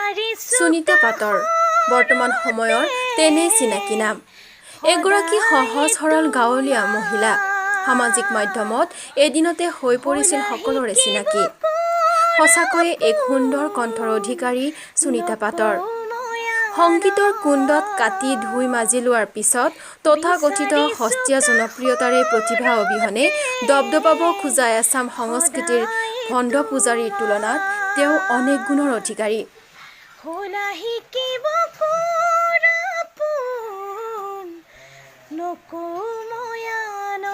সুনীতা পাটৰ বৰ্তমান সময়ৰ তেনেই চিনাকি নাম। এগৰাকী সহজ সৰল গাঁৱলীয়া মহিলা সামাজিক মাধ্যমত এদিনতে হৈ পৰিছিল সকলোৰে চিনাকি। সঁচাকৈয়ে এক সুন্দৰ কণ্ঠৰ অধিকাৰী সুনীতা পাটৰ। সংগীতৰ কুণ্ডত কাটি ধুই মাজি লোৱাৰ পিছত তথাকথিত সস্তীয়া জনপ্ৰিয়তাৰে প্ৰতিভা অবিহনে দপদপাব খোজা এচাম সংস্কৃতিৰ ভণ্ড পূজাৰীৰ তুলনাত তেওঁ অনেক গুণৰ অধিকাৰী। হোলা শিকিব পোন নকময়ান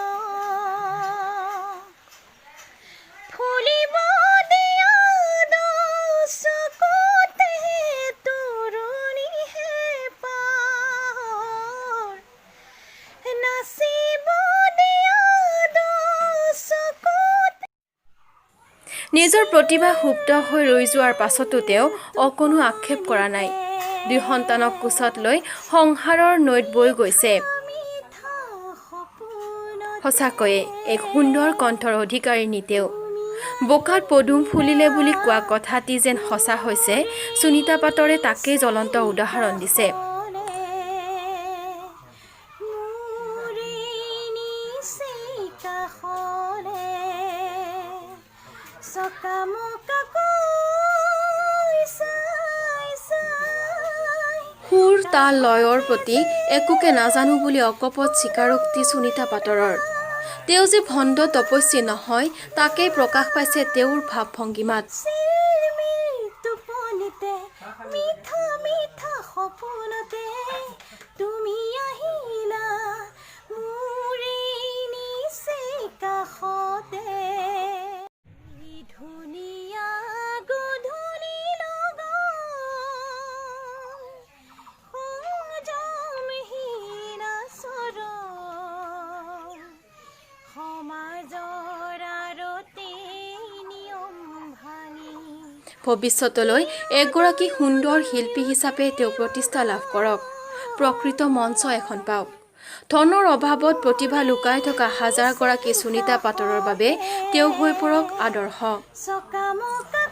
ফুলিব দিয়া চকুতে তৰুণী হেঁপাহৰ, নাচিব দিয়া চকুতে। নিজৰ প্ৰতিভা সুপ্ত হৈ ৰৈ যোৱাৰ পাছতো তেওঁ অকণো আক্ষেপ কৰা নাই। দুই সন্তানক কোচত লৈ সংসাৰৰ নৈত বৈ গৈছে। মিঠা সপোনত সঁচাকৈয়ে এক সুন্দৰ কণ্ঠৰ অধিকাৰিণী তেওঁ। বোকাত পদুম ফুলিলে বুলি কোৱা কথাটি যেন সঁচা হৈছে, সুনীতা পাটৰে তাকেই জ্বলন্ত উদাহৰণ দিছে। মোৰে নিচেই কাষলে চকামকাকৈ চাই চাই। সুৰ, তাল, লয়ৰ প্ৰতি একোকে নাজানো বুলি অকপট স্বীকাৰোক্তি সুনীতা পাটৰৰ। তেওঁ যে ভণ্ড তপস্বী নহয়, তাকেই প্ৰকাশ পাইছে তেওঁৰ ভাৱ ভংগীমাত। চিলমিল টোপনিতে মিঠা মিঠা সপোনতে তুমি আহিলা মোৰে নিচেই কাষতে। ধুনীয়া গধূলি লগা সংযমহীন আচৰণ, সমাজৰ আৰতে নিয়ম ভাঙি ভৱিষ্যতলৈ এগৰাকী সুন্দৰ শিল্পী হিচাপে তেওঁ প্ৰতিষ্ঠা লাভ কৰক, প্ৰকৃত মঞ্চ এখন পাওক। ধনৰ অভাৱত প্ৰতিভা লুকাই থকা হাজাৰগৰাকী সুনীতা পাটৰৰ বাবে তেওঁ হৈ পৰক আদৰ্শ। চকামকাকৈ।